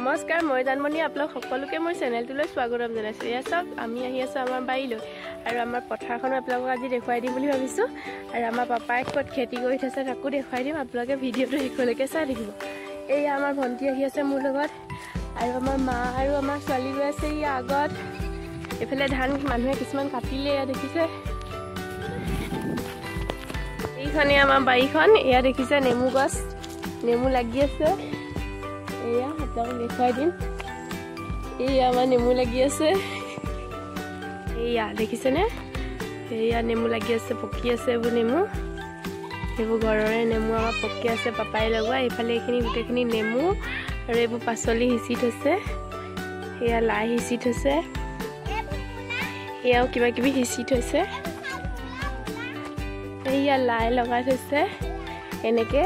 নমস্কাৰ, মই জানমণি, আপোনালোক সকলোকে মোৰ চেনেলটোলৈ স্বাগতম জনাইছোঁ। এয়া চাওক, আমি আহি আছোঁ আমাৰ বাৰীলৈ আৰু আমাৰ পথাৰখনো আপোনালোকক আজি দেখুৱাই দিম বুলি ভাবিছোঁ। আৰু আমাৰ পাপাই ক'ত খেতি কৰি থৈছে তাকো দেখুৱাই দিম, আপোনালোকে ভিডিঅ'টো শেষলৈকে চাই থাকিব। এইয়া আমাৰ ভণ্টি আহি আছে মোৰ লগত আৰু আমাৰ মা আৰু আমাৰ ছোৱালী গৈ আছে ইয়াৰ আগত। এইফালে ধান মানুহে কিছুমান কাটিলে, এয়া দেখিছে। এইখনেই আমাৰ বাৰীখন, এয়া দেখিছে নেমু গছ, নেমু লাগি আছে। এয়া আপোনালোকক দেখুৱাই দিম। এইয়া আমাৰ নেমু লাগি আছে, এইয়া দেখিছেনে? এইয়া নেমু লাগি আছে, পকি আছে এইবোৰ নেমু, সেইবোৰ ঘৰৰে নেমু আমাৰ পকি আছে পাপাই লগোৱা। এইফালে এইখিনি গোটেইখিনি নেমু আৰু এইবোৰ পাচলি সিঁচি থৈছে, সেয়া লাই সিঁচি থৈছে, সেয়াও কিবা কিবি সিঁচি থৈছে। এইয়া লাই লগাই থৈছে এনেকে,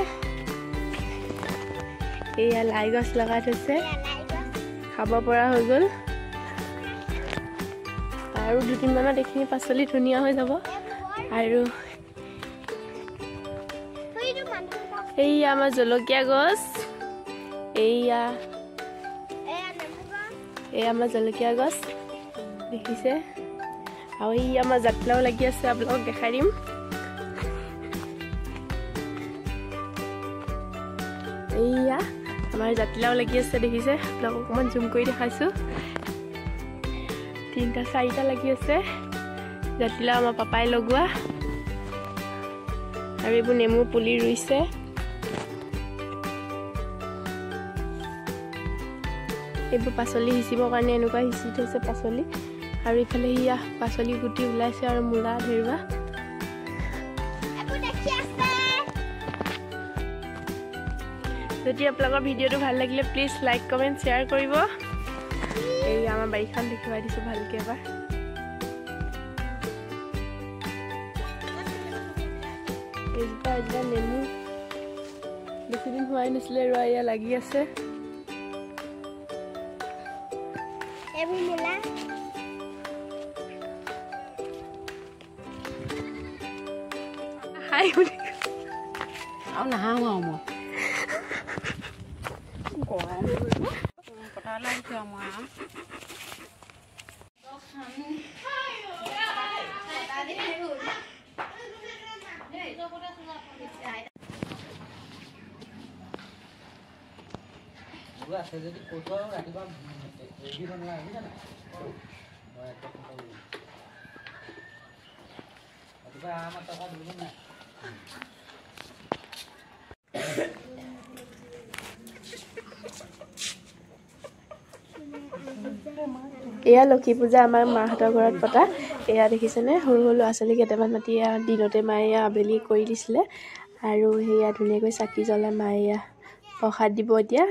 এইয়া লাই গছ লগাই থৈছে, খাব পৰা হৈ গ'ল। আৰু দুদিনমানত এইখিনি পাচলি ধুনীয়া হৈ যাব। আৰু এইয়া আমাৰ জলকীয়া গছ, এইয়া এই আমাৰ জলকীয়া গছ দেখিছে। আৰু এই আমাৰ জাতিলাও লাগি আছে, আপোনালোকক দেখাই দিম। এইয়া আমাৰ জাতিলাও লাগি আছে দেখিছে, আপোনালোকক অকণমান জুম কৰি দেখাইছোঁ। তিনিটা চাৰিটা লাগি আছে জাতিলাও আমাৰ পাপাই লগোৱা। আৰু এইবোৰ নেমু পুলি ৰুইছে। এইবোৰ পাচলি সিঁচিবৰ কাৰণে এনেকুৱা সিঁচি থৈছে পাচলি। আৰু ইফালে সেয়া পাচলি গুটি ওলাইছে আৰু মূলা ধৰিবা। যদি আপোনালোকৰ ভিডিঅ'টো ভাল লাগিলে প্লিজ লাইক কমেণ্ট শ্বেয়াৰ কৰিব। এই আমাৰ বাৰীখন দেখুৱাই দিছোঁ ভালকৈ এবাৰ। এজোপা এজোপা নেমু বেছিদিন হোৱাই নাছিলে, ৰোৱা এয়া লাগি আছে। হাই বুলি আৰু নাহাঁহো আৰু মই গৰম পথাৰলৈ আহিছোঁ আৰু মই। আছে যদি কৈছোঁ আৰু ৰাতিপুৱা ৰেডি হৈ নালাগে, বুজিছা নাই? ৰাতিপুৱা আমাৰ টকা দিব নাই। এয়া লক্ষী পূজা আমাৰ মাহঁতৰ ঘৰত পতা। এয়া দেখিছেনে, সৰু সৰু ল'ৰা ছোৱালী কেইটামান মাতি এয়া দিনতে মায়ে এয়া আবেলি কৰি দিছিলে। আৰু সেয়া ধুনীয়াকৈ চাকি জ্বলাই মায়ে এয়া প্ৰসাদ দিব এতিয়া।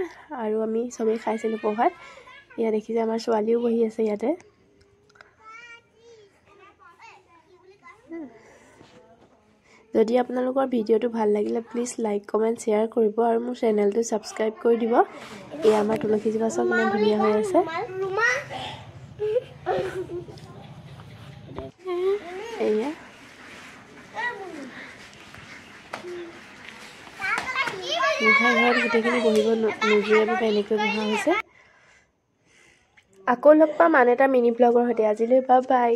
আৰু আমি চবেই খাইছিলোঁ প্ৰসাদ। এয়া দেখিছে আমাৰ ছোৱালীও বহি আছে ইয়াতে। যদি আপোনালোকৰ ভিডিঅ'টো ভাল লাগিলে প্লিজ লাইক কমেণ্ট শ্বেয়াৰ কৰিব আৰু মোৰ চেনেলটো ছাবস্ক্ৰাইব কৰি দিব। এয়া আমাৰ তুলসীজোপা চব ইমান ধুনীয়া হৈ আছে। এয়া গোঁসাই ঘৰত গোটেইখিনি বহিব নোযোৰে বাবে এনেকৈ বহা হৈছে। আকৌ লগ পাম আন এটা মিনি ব্লগৰ সৈতে। আজিলৈ বাই বাই।